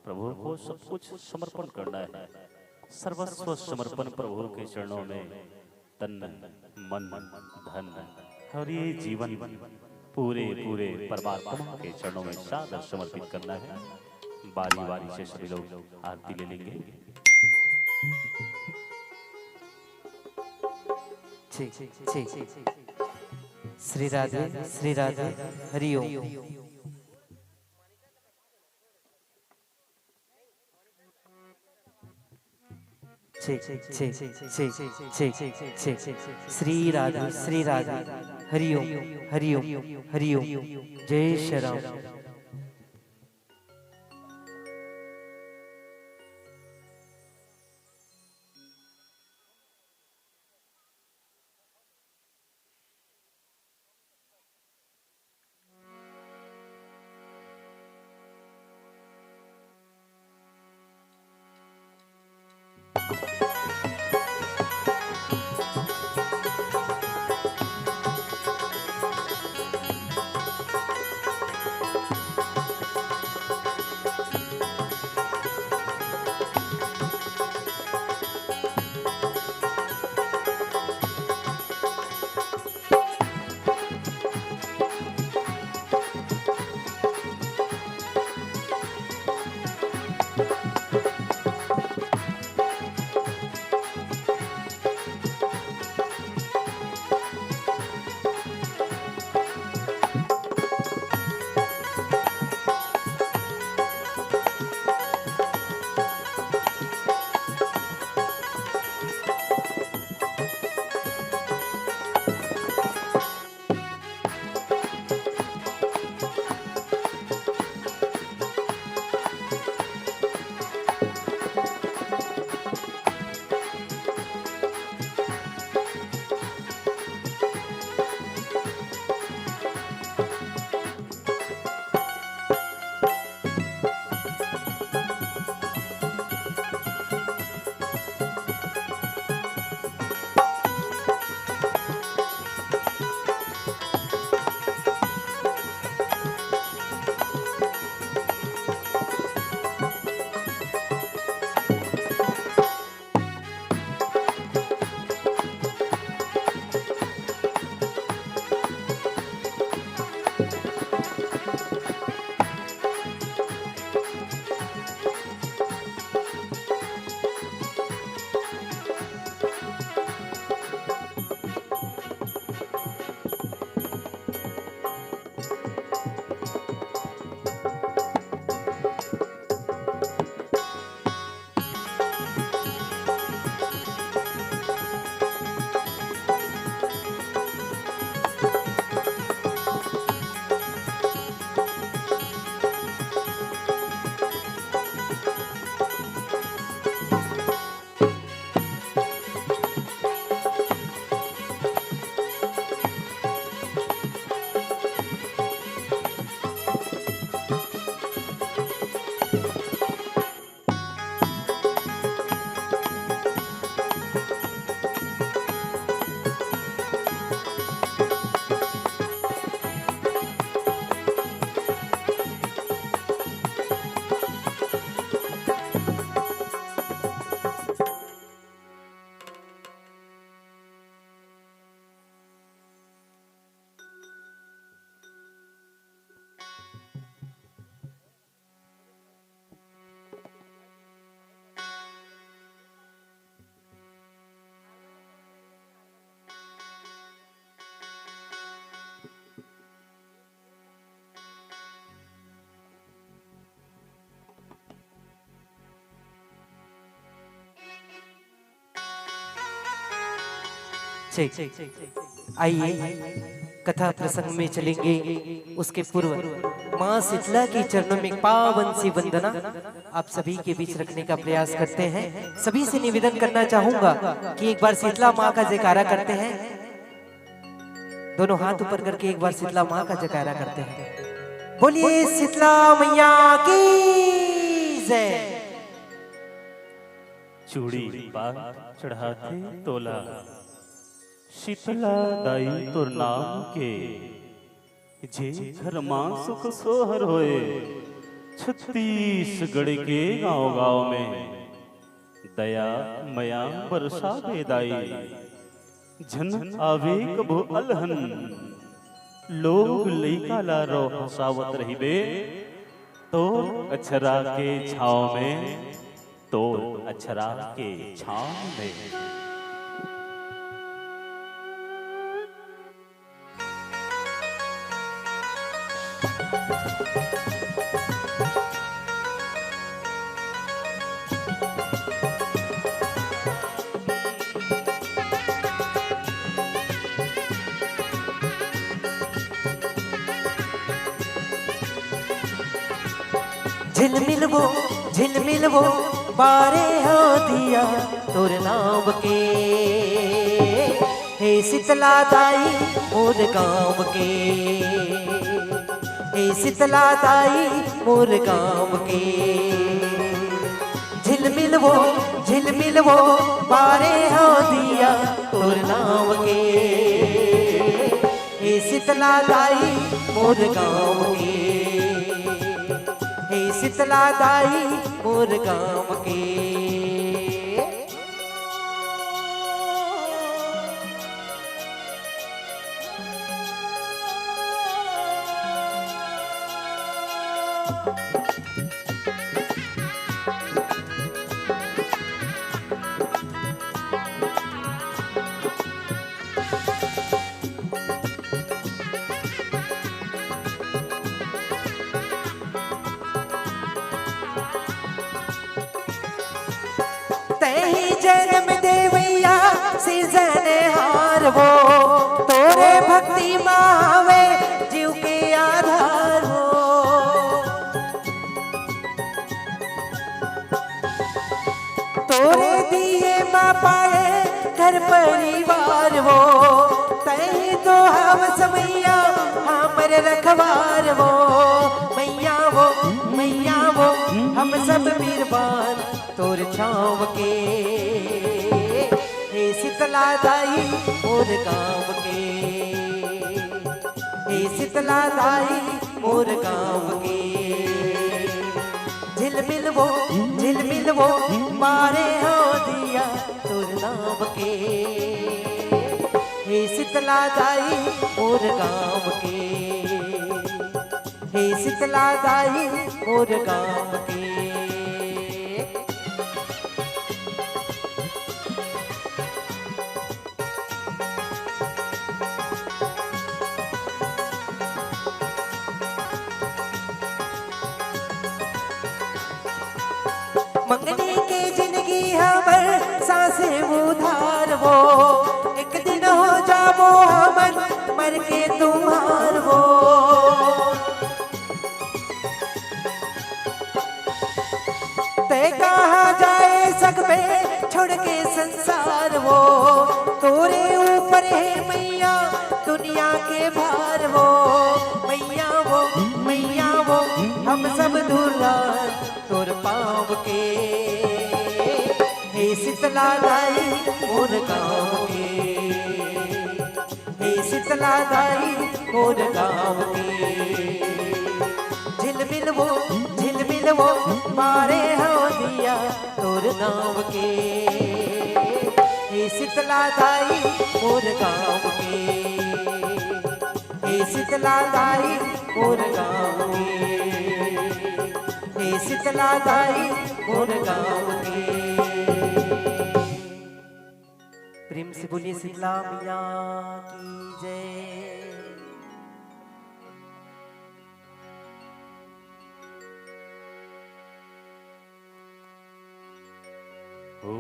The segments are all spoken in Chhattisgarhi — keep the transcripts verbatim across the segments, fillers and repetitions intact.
प्रभु को सब कुछ समर्पण करना है। सर्वस्व समर्पण प्रभु के चरणों में, तन, मन, धन और ये जीवन पूरे पूरे परमात्मा के चरणों में सादर समर्पित करना है। बारी बारी से सभी लोग आरती ले लेंगे। ठीक, ठीक। श्री राधे, श्री राधे। हरिओम। ठीक, ठीक, ठीक, ठीक। श्री राधे, श्री राधे। हरिओम, हरिओम, हरिओम। जय श्री राम। ठीक, आइए कथा प्रसंग में चलेंगे। उसके पूर्व माँ शीतला के चरणों में पावन सी वंदना आप सभी के बीच रखने का प्रयास करते हैं। सभी से निवेदन करना चाहूंगा कि एक बार शीतला माँ का जयकारा करते हैं। दोनों हाथ ऊपर करके एक बार शीतला माँ का जयकारा करते हैं। बोलिए शीतला मैया की जय। चूड़ी पाट चढ़ाथे तोला, शीतला दाई तोर नाम के। जे घर मां सुख सोहर होए, छत्तीसगढ़ के गांव-गांव में दया मया बरसा दे दाई। झन आवे कभू अलहन, लोग लइका ला रो हंसावत रहिबे, तोर अछरा के छांव में, तोर अछरा के छांव में। झिलमिल वो, झिलमिल वो, बारे हो दिया तोर नाम के। हे शीतला दाई मोर गांव के, हे शीतला दाई मोर गांव के। झिलमिल वो, झिलमिल वो, बारे हो दिया तोर नाम के। हे शीतला दाई मोर गांव के, हे शीतला दाई मोर गांव के। तही जन्म देवैया सिरजनहार वो, तोरे भक्ति मावे जीव के आधार वो। तोरे दिए मा पाए घर परिवार वो, तही तो हवस मैया हमर रखवार वो। मैया वो, मैया वो, हम सब बिरबान तोर छांव के। हे शीतला दाई मोर गांव के, हे शीतला दाई मोर गांव के। झिलमिल वो, झिलमिल वो, मारे हो दिया तोर नाम के। हे शीतला दाई मोर गांव के, हे शीतला दाई मोर गांव के। मंगनी के जिंदगी हमर सांसे उधार वो, एक दिन हो जाबो हमन मर के तुम्हार वो। ते कहाँ जाए सकबे छोड़ के संसार वो, तोरे ऊपर है मैया दुनिया के भार वो। मैया वो, मैया वो, हम सब धुर्रा तोर पाँव के। हे शीतला दाई मोर गाँव के, हे शीतला दाई मोर गाँव के। झिलमिल वो, झिलमिल वो, मारे हो दिया तोर नाम के। हे शीतला दाई मोर गाँव के, हे शीतला दाई मोर गाँव के, हे शीतला दाई मोर गाँव के। प्रेम से बोलिए शीतला मैया की जय। ओ।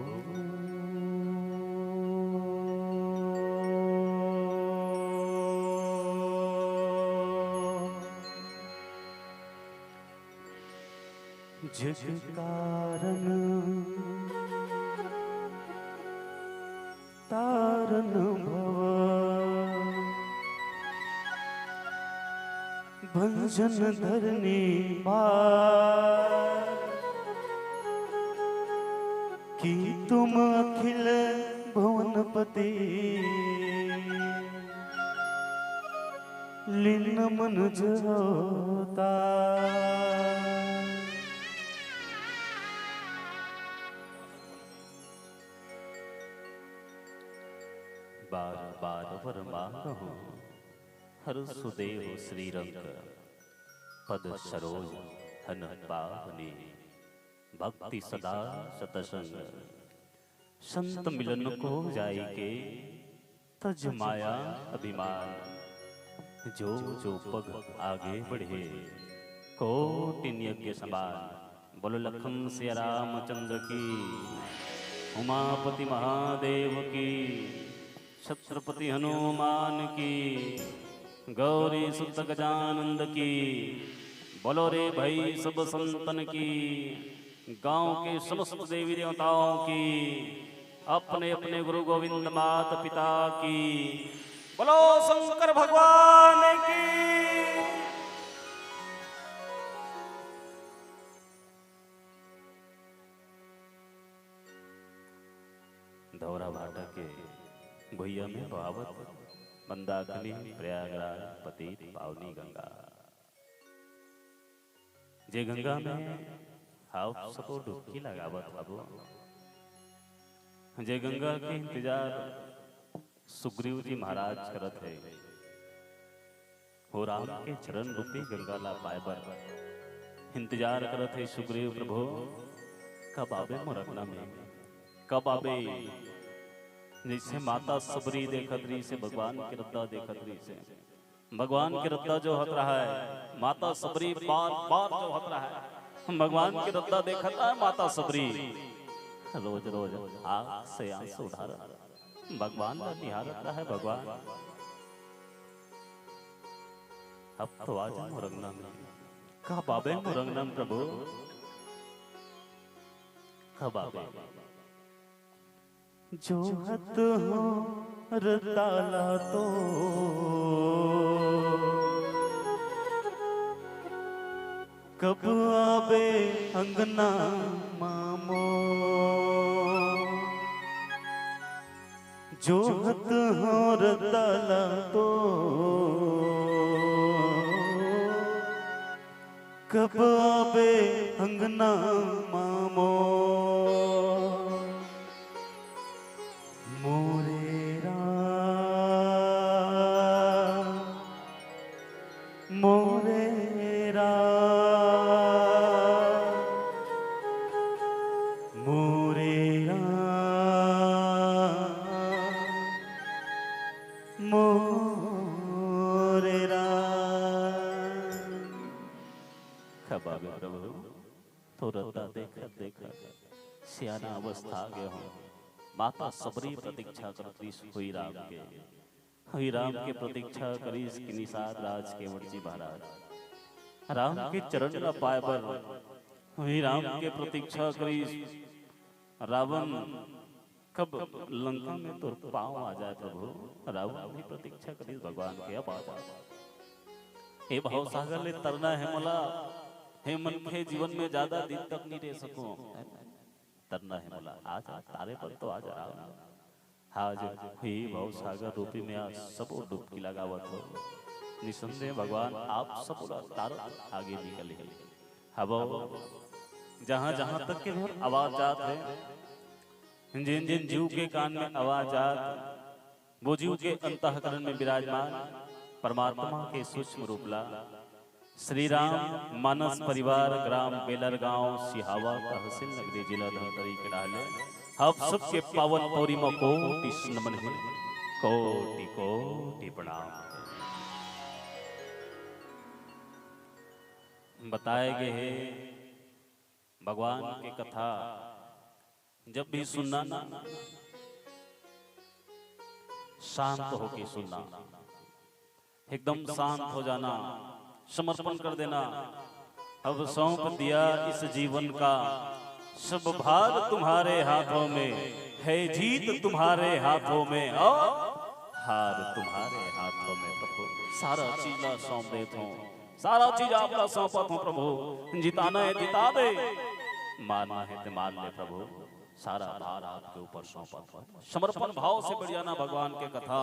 जग कारण तारन भव, भंजन धरनी पार, कि तुम अखिल भुवनपति लीन मन जवता। बार बार वर मांगहु, हर सुदेव श्रीरंग पद सरोज हन पावनी। भक्ति सदा सतसंग संत मिलन को जाइके, तज माया अभिमान जो जो पग आगे बढ़े, कोटिन यज्ञ समान। बोलो लखन सिया रामचंद्र की, उमापति महादेव की, छत्रपति हनुमान की, गौरी सुत गजानंद की। बोलो रे भाई सब संतन की, गांव के समस्त देवी देवताओं की, अपने अपने गुरु गोविंद माता पिता की। बोलो शंकर भगवान की। धौरा भाटा के भुइया में बहावत मंदाकिनी प्रयागराज पतित पावनी गंगा। जे गंगा में आप सबो डुबकी लगावत हबो, जे गंगा के इंतजार सुग्रीव जी महाराज करत हे, हो राम के चरण रूपी गंगा ला पाए बर इंतजार करत हे सुग्रीव प्रभु, कब आबे मोर अंगना में, कब आबे? जैसे माता सबरी देखत रहिसे, भगवान के रद्दा देखत रहिसे, भगवान के रद्दा जोहत रहय, माता सबरी बार बार जोहत रहय, भगवान के रद्दा देखत रहय माता सबरी, रोज रोज आँख से आंसू ढारत भगवान ला निहारत रहय। भगवान, अब तो आ जा मोर अंगना में, कब आबे मोर अंगना में प्रभु, कब आबे? जोहत हों रद्दा ला तो, कब आबे अंगना मा मोर। जोहत हों रद्दा ला तो, कब आबे अंगना मा मोर। मोरे राम, मोरे राम, मोरे राम, मोरे राम। कब आबे प्रभु, तोर रद्दा देखत देखत सियाना अवस्था आ गे हों। माता सबरी प्रतीक्षा करत रहिस हुई राम के। हुई राम के प्रतीक्षा करिस कि निषाद राज केवट जी महाराज राम के चरण ला पाए बर हुई राम के प्रतीक्षा करिस। रावण कब लंका में तोर पाँव आ जाए प्रभु, रावण भी प्रतीक्षा करिस भगवान के, अब आ जाए। ए भवसागर ले तरना हे मोला, हे मनखे जीवन में ज्यादा दिन तक नहीं रह सकूं, तरना हे मोला, आ जा, तारे पर तो आ जा रावण। आज ही भवसागर रूपी में आज सबो डुबकी लगावत हो, निसंदेह भगवान आप सबो ला तारत आगे निकले हे। हवो, जहाँ जहाँ तक के भी आवाज जात हे, जिन जिन जीव के कान में आवाज जात, वो जीव के अंतःकरण में विराजमान परमात्मा के सूक्ष्म रूप ला श्री राम मानस परिवार, ग्राम बेलर गांव, सिहावा तहसील नगरी, जिला धमतरी के डाले, आप सबके पावन पौरी म कोटि नमन हे, कोटि कोटि प्रणाम। बताए गे हे भगवान के कथा जब भी सुनना ना, शांत होके सुनना, एकदम शांत हो जाना, समर्पण कर देना। अब सौंप दिया इस जीवन का, सब भार तुम्हारे हाथों में, है जीत तुम्हारे हाथों में, और हार तुम्हारे हाथों में। प्रभु, सारा चीज ला सौंप देत हों, सारा चीज आप ला सौंपत हों प्रभु। जिताना हे जिता दे, मारना हे ते मार ले प्रभु। सारा भार आपके ऊपर सौंपत हों। समर्पण भाव से बढ़ जाना भगवान के कथा।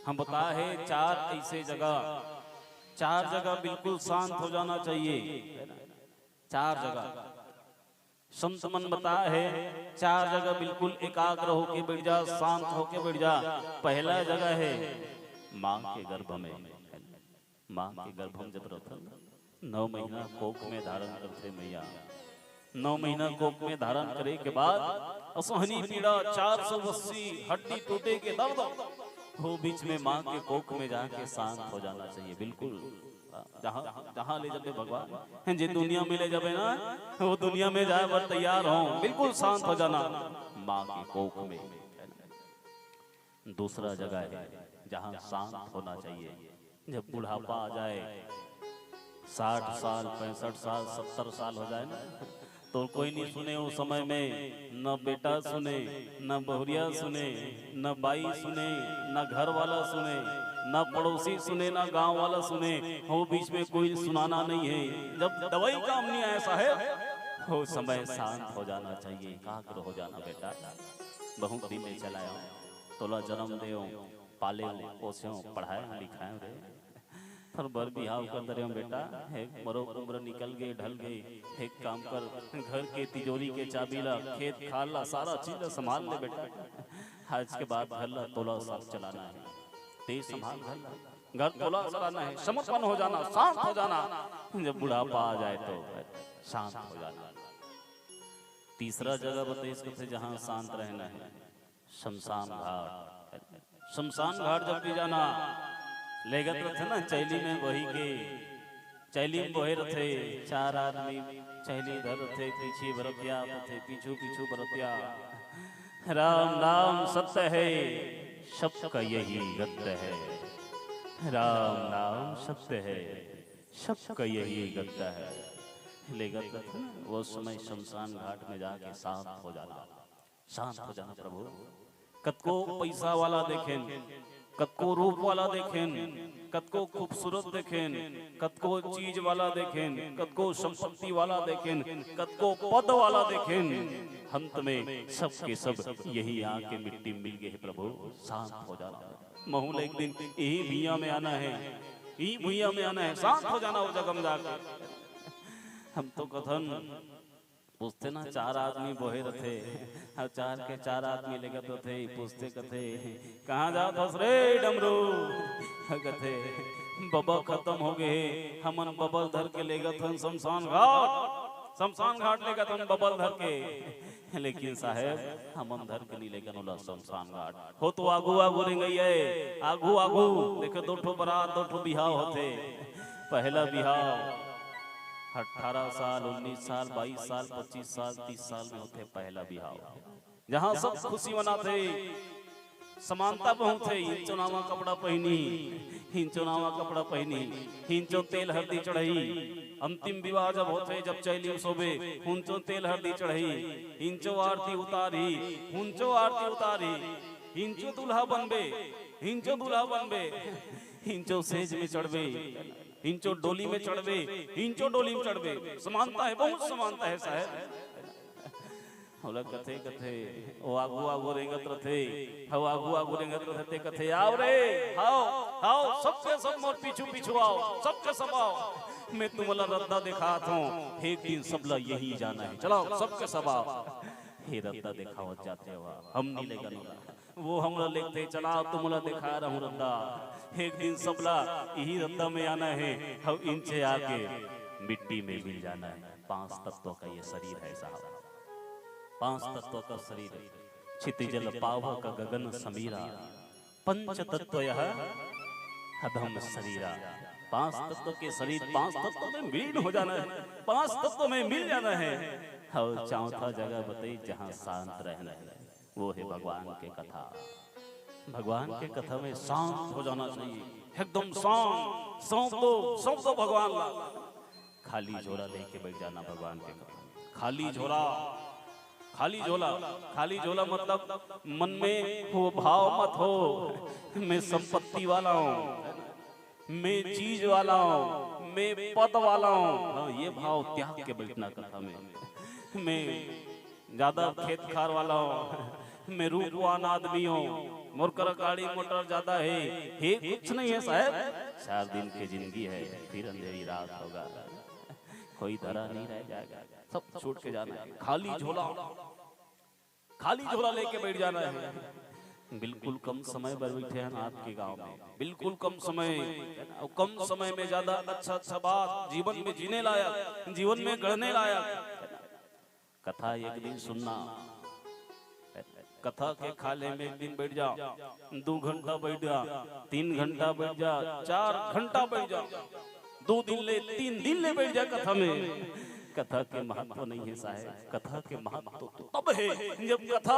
हम बताए हे चार ऐसे जगह, चार जगह बिल्कुल शांत हो जाना चाहिए। चार जगह संत मन बताए हे, चार जगह बिल्कुल एकाग्र होके बैठ जा, शांत होके बैठ जा। पहला जगह हे माँ के गर्भ में। माँ के गर्भ में जब रथन, नौ महीना कोख में धारण करथे मैया। नौ महीना कोख में धारण करे के बाद असहनी पीड़ा, चार सौ अस्सी हड्डी टूटे के दर्द, वो बीच में माँ के कोख में जाके शांत हो जाना चाहिए। बिल्कुल जहाँ, जहाँ ले जाबे भगवान, जे दुनिया में ले जाबे ना, वो दुनिया में जाए बर तैयार हो, बिल्कुल शांत हो जाना माँ के कोख में। दूसरा जगह है जहाँ शांत होना चाहिए। जब बुढ़ापा आ जाए, साठ साल, पैंसठ साल, सत्तर साल हो जाए ना, तो कोई नहीं सुने उस समय में, न बेटा सुने, न बहुरिया सुने, न बाई सुने, न घर वाला सुने, न पड़ोसी सुने, न गांव वाला सुने, हो बीच में कोई सुनाना नहीं है। जब दवाई काम नहीं आए साहेब, हो समय शांत हो जाना चाहिए, एकाग्र हो जाना बेटा। बहुत दिन ले चलायो, तोला जन्म देयो, पालेयो, पोसेयो, पढ़ायो, लिखायो रे। पर बर बिहाव कर दरेव बेटा, हे मरो उम्र निकल गए, ढल गए, एक काम कर, घर के तिजोरी के चाबी ला, खेत खार ला, सारा चीज ला संभाल ले बेटा। आज के बाद घर ला तोला सब चलाना है, तेज संभाल घर ला, घर तोला चलाना है, समर्पण हो जाना, शांत हो जाना। जब बुढ़ापा आ जाए तो शांत हो जाना। तीसरा जगह बताइस कथे जहाँ शांत रहना है, शमशान घाट। शमशान घाट जब भी जाना, लेगत रथे ना चैली में बही के, चैली में बहे रथे, चार आदमी चैली धर रथे, पीछे बरतिया रथे, पीछू पीछू बरतिया। राम नाम सत्य है, सबका यही गत्य है। राम नाम सत्य है, सबका यही गत्य है। लेगत रथे ना, वो समय शमशान घाट में जाके शांत हो जाना। शांत हो जाना प्रभु। कतको पैसा वाला देखेन, कतको रूप वाला देखेन, कतको खूबसूरत देखेन, कतको चीज वाला देखेन, कतको संपत्ति वाला देखेन, कतको पद वाला देखेन, अंत में सबके सब यही आके मिट्टी में मिल गए हे प्रभु। शांत हो जाना। महू ल एक दिन यही भुइयां में आना है, यही भुइयां में आना है, शांत हो जाना वो जगह में जाके। हम तो कथन पूछथे ना, चार आदमी बोहे रथे, अउ चार के चार आदमी लेगत रथे, पूछथे कथे, "कहाँ जात हस रे डमरू?" कथे, "बबा खत्म हो गए हे, हमन बबल धर के लेगत हन शमशान घाट, शमशान घाट लेगत हन बबल धर के।" लेकिन साहेब, हमन धर के नहीं लेगन ओला शमशान घाट। हो तो आगू आगू रेंगई है, आगू आगू। देखो, दो ठो बरात, दो ठो बिहाव होथे। पहला बिहाव अठारह साल, उन्नीस साल, बाईस साल, पच्चीस साल, तीस साल में होथे पहला बिहाव, जहाँ सब खुशी मनाथे। समानता बहुत है, इंचो नावा कपड़ा पहनी, हिंचो नावा कपड़ा पहनी, हिंचो तेल हरदी चढ़ई। अंतिम विवाह जब होथे, जब चैली सोबे, हुंचो तेल हरदी चढ़ई, हिंचो आरती उतारी, हुंचो आरती उतारी, हिंचो दूल्हा बनबे, हिंचो दूल्हा बनबे, हिंचो सेज में चढ़बे, हिंचो डोली में चढ़बे, हिंचो डोली में चढ़बे। समानता है, बहुत समानता है साहेब। ओला कथे, कथे, ओ आगू आगू रेंगत रथे, हव आगू आगू रेंगत रथे, ते कथे, "आव रे, हाव, हाव, सबके सब मोर पीछू पीछू आव, सबके सब आव। मैं तुमला रद्दा देखात हूँ, एक दिन सबला यही जाना है। चलाव, सबके सब आव।" हे रद्दा देखावत जाथे, वा, हम नी लेगन ओला। वो हमला लेगथे, "चलाव, तुमला देखा रहूं रद्दा। एक दिन सबला यही रद्दा में आना है, हम इंचे आके मिट्टी में मिल जाना है।" पांच तत्व का ये शरीर है साहब, पांच तत्व का शरीर। क्षिति जल पावक गगन समीरा, पंच तत्व यह अधम शरीरा। पांच तत्व के शरीर, पांच तत्व में विलीन हो जाना है, पांच तत्व में मिल जाना है। और चौथा जगह बताई, जहां शांत रहना है, वो है भगवान के कथा। भगवान के कथा में शांत हो जाना चाहिए, एकदम शांत। सौंप दो, सौंप दो भगवान ला। खाली झोला लेके बैठ जाना भगवान के कथा में। खाली झोला, खाली झोला, खाली झोला मतलब मन में वो भाव मत हो, "मैं संपत्ति वाला हूँ, मैं चीज वाला हूँ, मैं पद वाला हूँ।" हाँ, ये भाव त्याग के बैठना कथा में। "मैं ज्यादा खेत खार वाला हूँ, मैं रूपवान आदमी हूँ, मोर करा गाड़ी मोटर ज्यादा है।" हे, कुछ नहीं है साहेब, चार दिन की जिंदगी है, फिर अंधेरी रात होगा, कोई धरा नहीं रह जाएगा। सब छोड़ के जाना है। खाली झोला, खाली झोला लेके बैठ जाना है। बिल्कुल कम समय बर बैठे हैं आपके गांव में, बिल्कुल कम समय, है ना? और कम समय में ज्यादा अच्छा अच्छा बात जीवन में जीने लायक, जीवन में गढ़ने लायक, है ना? कथा एक दिन सुनना, कथा के खाले में एक दिन बैठ जा, दू घंटा बैठ जा, तीन घंटा बैठ जा, चार घंटा बैठ जा, दू दिन ले, तीन दिन ले बैठ जा कथा में। कथा के महत्व नहीं है साहेब, कथा के महत्व तो तब है जब कथा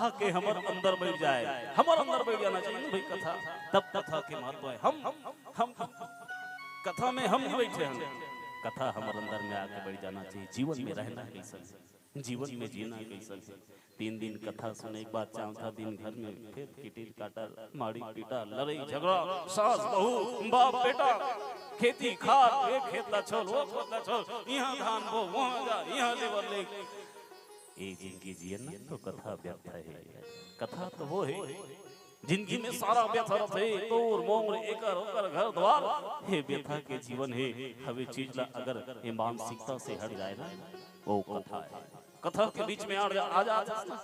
आके हमर अंदर बैठ जाए, हमर अंदर बैठ जाना चाहिए ना भाई कथा, तब कथा के महत्व है। हम हम कथा में हम नहीं बैठे हैं, कथा हमर अंदर में आके बैठ जाना चाहिए। जीवन में रहना कैसन है, जीवन में जीना कैसन है। तीन दिन कथा सुने के बाद चौथा दिन घर में फेर किटिर काटर, मारी पीटा, लड़ाई झगड़ा, सास बहू, बाप बेटा, खेती खार, ये खेत ला छोड़, वो खेत ला छोड़, यहाँ धान बो, वहाँ जा, यहाँ लेबर ले। ये जिंदगी जियन ना तो कथा व्यर्थ है। कथा तो वो है जिंदगी में सारा व्यथा रथे, तोर मोर एकर ओकर घर द्वार, हे व्यथा के जीवन है। हवे चीज ला अगर ये मानसिकता से हट जाए ना, वो कथा है। कथा के बीच में आ जा, आ जा, आ जा।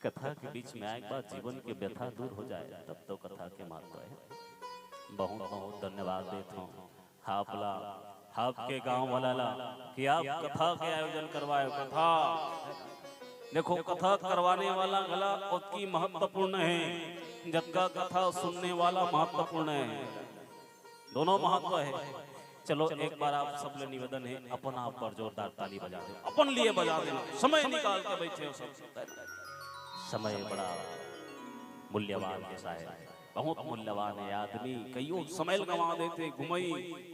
कथा के बीच में आए के बाद जीवन के व्यथा दूर हो जाए, तब तो कथा के महत्व है। बहुत बहुत धन्यवाद देत हूँ आपला, आपके गांव वाला ला, कि आप कथा के आयोजन करवाए। कथा, देखो, कथा करवाने वाला घला ओतकी महत्वपूर्ण है, जतका कथा सुनने वाला महत्वपूर्ण है। दोनों महत्व है। चलो, एक बार आप सब ले निवेदन है, अपन आप पर जोरदार ताली बजा दे, अपन लिए बजा देना। समय निकाल के बैठे हो सब, समय बड़ा मूल्यवान है साहेब, बहुत मूल्यवान है। आदमी कईयो समय गंवा देथे, घुमई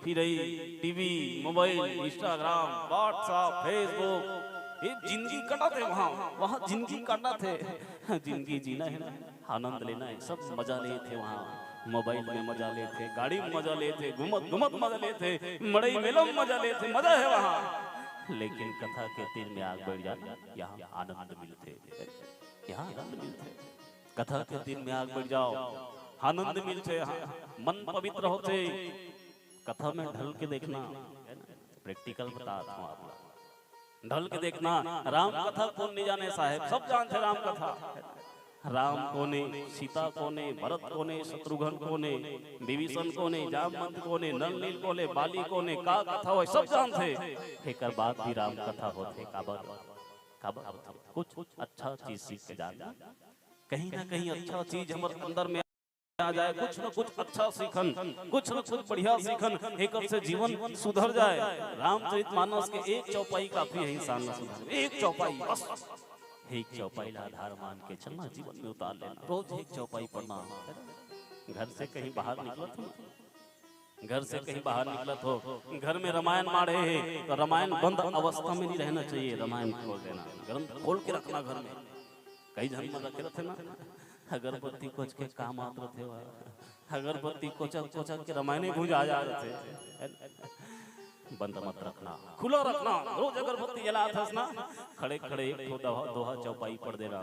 फिरई, TV, mobile, Instagram, WhatsApp, Facebook, ये जिंदगी कटत है वहाँ, वहाँ जिंदगी कटत है। जिंदगी जीना है ना, आनंद लेना है, सब मजा लेथे वहाँ। मोबाइल में मजा लेथे, गाड़ी में मजा लेथे, घूमत घूमत मजा लेथे, मड़ई मेला में मजा लेथे, मजा है वहाँ। लेकिन कथा के तीर में आके बैठ जाना, यहाँ आनंद मिलथे, यहाँ आनंद मिलथे। कथा के तीर में आके बैठ जाओ, आनंद मिलथे, यहाँ मन पवित्र होथे। कथा में ढल के देखना, है ना? प्रैक्टिकल बतात हूँ आप ला। ढल के देखना, राम कथा कोन नहीं जाने साहेब, सब जानथे राम कथा। राम कोने, सीता कोने, भरत कोने, शत्रुघ्न कोने, विभीषण कोने, जामवंत कोने, नल नील कोने, बाली कोने, का कथा होय, सब जानथे। एकर बाद भी राम कथा होथे, काबर? काबर होथे? कुछ अच्छा चीज सीख के जाना, कहीं ना कहीं अच्छा चीज हमर अंदर में आ जाए, कुछ न कुछ अच्छा सीखन, कुछ न कुछ बढ़िया सीखन, एकर से जीवन सुधर जाए। रामचरित मानस के एक चौपाई काफी है इंसान ला सुधर, एक चौपाई बस। एक चौपाई ला आधार मान के चलना, जीवन में उतार लेना, रोज एक चौपाई पढ़ना। घर से कहीं बाहर निकलत हो ना, घर से कहीं बाहर निकलत हो, घर में रामायण माढ़े है तो रामायण बंद अवस्था में नहीं रहना चाहिए, रामायण खोल देना, ग्रंथ खोल के रखना घर में। कई झन मन रखे रथे ना, अगरबत्ती कोच के काम आत रथे, वह अगरबत्ती कोचक कोचक के रामायणे भुंजा जात रथे। बंद मत रखना, खुला रखना। रोज अगरबत्ती जलात हस ना, खड़े खड़े एक ठो दोहा, दोहा चौपाई पढ़ देना।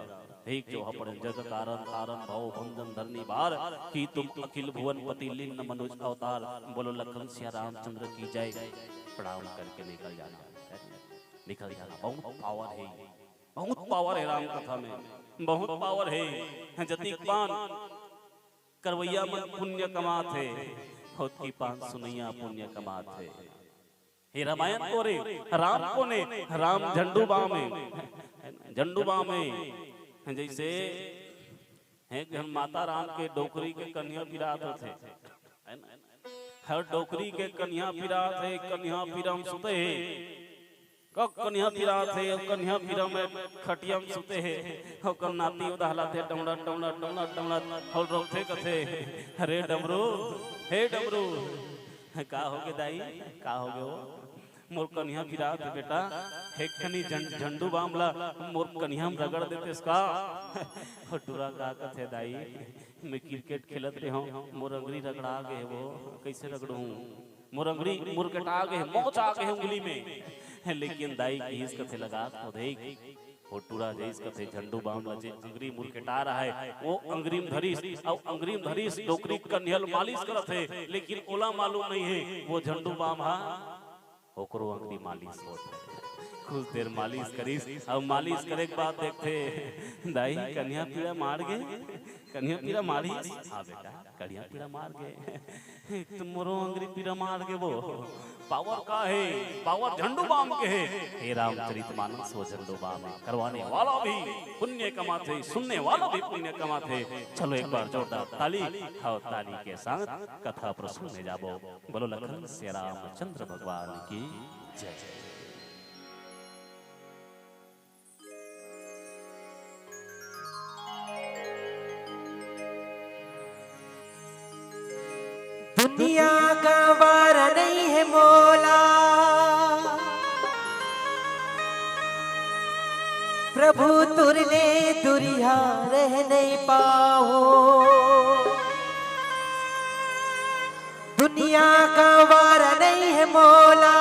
एक चौहा पढ़े, जग कारण तारण भव भंजन धरनी भार, की तुम अखिल भुवन पति लीन मनुज अवतार। बोलो लखन सिया रामचंद्र की जय। प्रणाम करके निकल जाना, निकल जाना। बहुत पावर है, बहुत पावर है राम कथा में, बहुत पावर है। जतिक पान करवैया मन पुण्य कमात हे, होतकी पान सुनैया पुण्य कमात हे। हे रामायण कोने, राम कोने, राम झंडू बाम हे, झंडू बाम हे। जैसे हे, हम माता राम के डोकरी के कन्हिया पिरात होथे, है ना? हर डोकरी के कन्हिया पिरात हे, कन्हिया पिरम सुते हे। कब कन्हिया पिरात हे, कन्हिया पिरम में खटिया में सुते हे, ओकर नाती उदहलात हे, डमड़ा, डमड़ा, डमड़ा, डमड़ा, और रोथे कथे, "अरे डमरू, हे डमरू, का होगे दाई, का होगे हो?" मोर कन्हिया पिरात हे बेटा, एक खनी झं-, झंडू बाम ला मोर कन्हिया में रगड़ देतेस का? ओ टूरा का कथे, दाई, मैं क्रिकेट खेलत रेहेंव, मोर अंगरी रगड़ा गे हे वो, कइसे रगड़हूं? मोर अंगरी मुरकेटा गे हे, मोच आ गे हे उंगली में। लेकिन दाई किहिस कथे, लगा तो देख, ओ टूरा जइस कथे झंडू बाम ला जे अंगरी मुरकेटा रहय, वो अंगरी में धरिस, अउ अंगरी में धरिस, डोकरी कन्हिया ल मालिश करत हे, लेकिन ओला मालूम नइ हे, वो झंडू बाम हा ओकरो अंगरी मालिश होत हे। कुछ देर मालिश करिस, अउ मालिश करे के बाद देखथे, "दाई, कनिहा पीड़ा मार गे, कनिहा पीड़ा मारिस?" "हाँ बेटा, कनिहा पीड़ा मार गे।" "एक तो मोरो अंगरी पीड़ा मार गे वो, पावर का हे, पावर झंडू बाम के हे।" हे रामचरित मानस वो झंडू बाम हे, करवाने वाला भी पुण्य कमाथे, सुनने वाला भी पुण्य कमाथे। चलो एक बार जोरदार ताली, हाँ, ताली के साथ कथा प्रसंग में जाबो। बोलो लखन सिया रामचंद्र भगवान की जय। दुनिया गंवारा नइ हे मोला, प्रभु तोर ले दुरिहा रह नइ पाहूं। दुनिया गंवारा नइ हे मोला,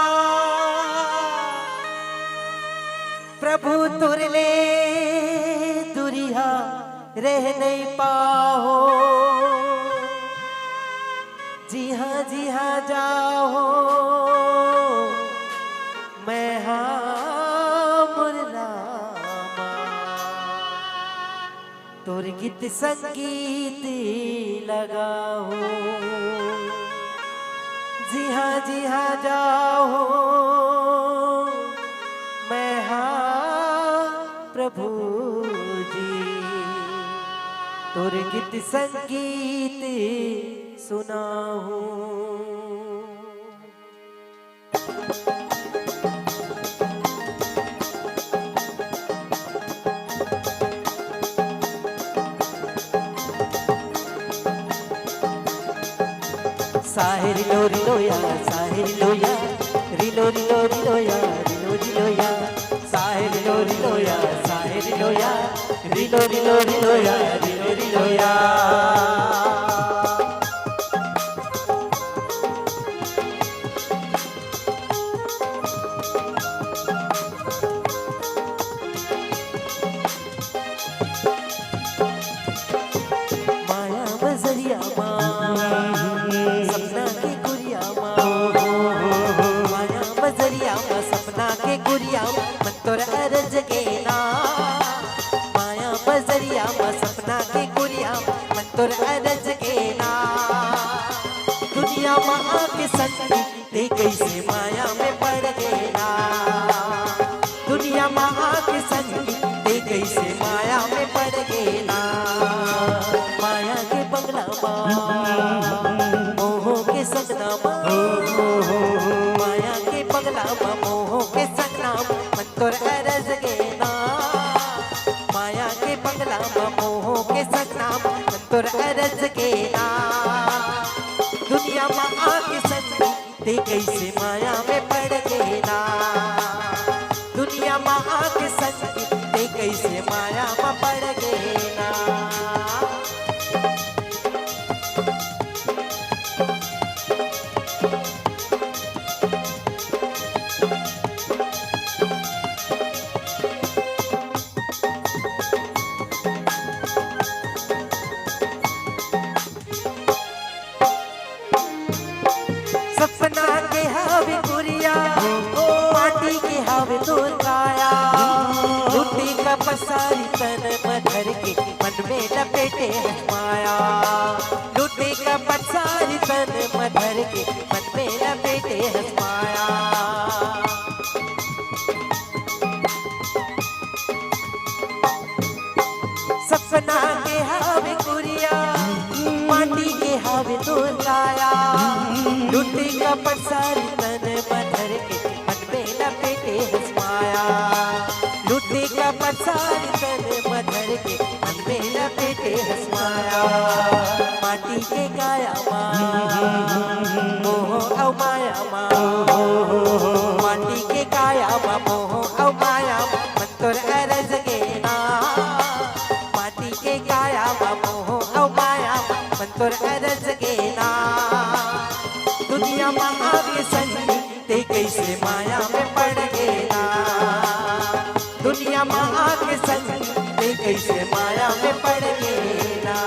प्रभु तोर ले दुरिहा रह नइ पाहूं। जिहां जिहां जाहूं मैं हा मोर रामा, तोर गीत संगीत लगाहूं। जिहां जिहां जाहूं मैं हा प्रभु जी, तोर गीत संगीत सुनाहूं। साहे रिलो रिलो या, साहे रिलो या, रिलो रिलो रिलो या, रिलो रिलो या। साहे रिलो रिलो या, साहे रिलो या, रिलो रिलो रिलो या, रिलो रिलो या। माया बजरिया मा, सपना के कुरिया मा। माया बजरिया मा, सपना के कुरिया मा, मन तोर अरज के ना। माया बजरिया मा, सपना के कुरिया मा, मन तोर अरज के ना। दुनिया मा आके संग ते कइसे माया में पड़ गे ना। दुनिया मा आके संगी, ते कइसे माया में पड़ गे ना। माया के बंगला मा, मोह के सपना मा। माया के बंगला मा, मोह के सपना मा, मन तोर अरज गे ना। माया के बंगला मा, मोह के सपना मा, मन तोर अरज गे ना। दुनिया मा आके संगी, ते कइसे माया में पड़ गे ना। दुनिया मा आके संगी, ते कइसे माया मा पड़ गे ना। सपना के हावे कुरिया, माटी के हावे तोर काया। लूटी का पसारी तन म धर के, मन में लपेटे हस माया। लूटी का पसारी तन म धर के, मन में लपेटे हस माया। सपना के हावे कुरिया, माटी के हावे तोर काया। लूटी का पसारी तन म धर के, मन में लपेटे हस माया। लूटी का पसारी तन म धर के, मन में लपेटे हस माया। माटी के काया मा, मोह अउ माया मा। माटी के काया मा, मोह अउ माया मा, मन तोर अरज गे ना। माटी के काया मा, मोह अउ माया मा, मन तोर अरज गे ना। दुनिया मा आके संगी, ते कइसे माया में पड़ गे ना। दुनिया मा आके संगी, ते कइसे माया में पड़ गे ना।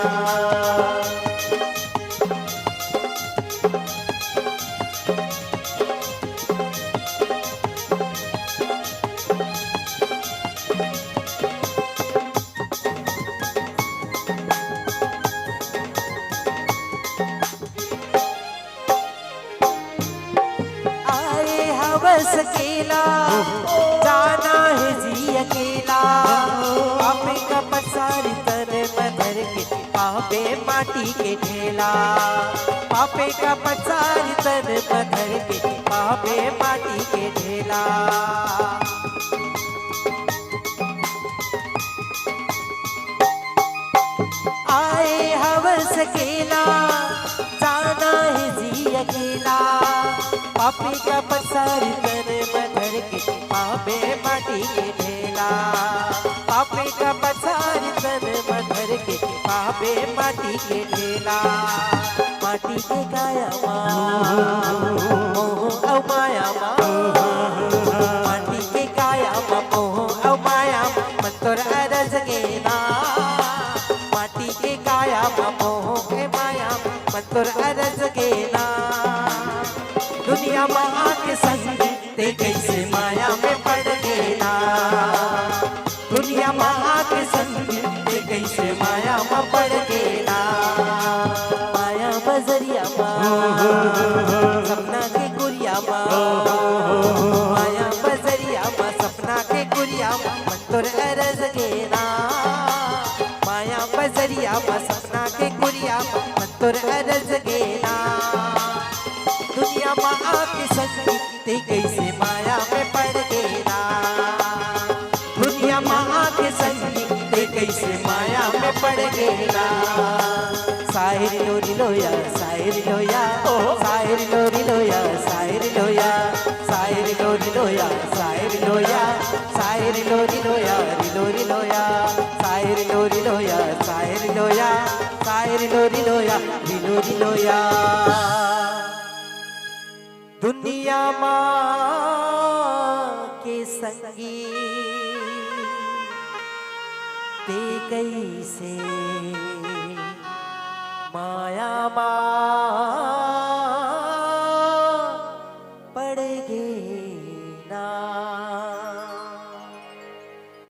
माटी के ढेला, पापे का पसारी तन म धर के, पापे माटी के ढेला। आए हवस केला, जाना हे जी अकेला। पापे का पसारी तन म धर के, पापे माटी के ढेला। पापे का पसारी तन म धर के, पापे माटी के ढेला। माटी के काया मा मोह अउ माया मा, माटी के काया मा मोह अउ माया मा, मन तोर अरज गे ना। माटी के काया मा मोह ए माया मा, मन तोर अरज गे ना। दुनिया मा आके संग ते कइसे माया में पड़ गे ना। दुनिया मा आके संग ते कइसे माया मा पड़ गे ना। माया बजरिया मा, सपना के कुरिया मा, माया बजरिया मा, सपना के कुरिया मा, मन तोर अरज गे ना। माया बजरिया मा, सपना के कुरिया मा, मन तोर अरज गे ना। दुनिया मा आके संग ते कइसे माया में पड़ गे ना। दुनिया मा आके संग ते कइसे माया में पड़ गे ना। साहिर लोरी लोया, साहिर लोया, ओ। साहिर लोरी लोया, साहिर लोया, साहिर लोरी लोया, साहिर लोया, साहिर लोरी लोया, री लोरी लोया, साहिर लोरी लोया, साहिर लोया, साहिर लोरी लोया, री लोरी लोया। दुनिया मा के संगी ते कइसे माया मा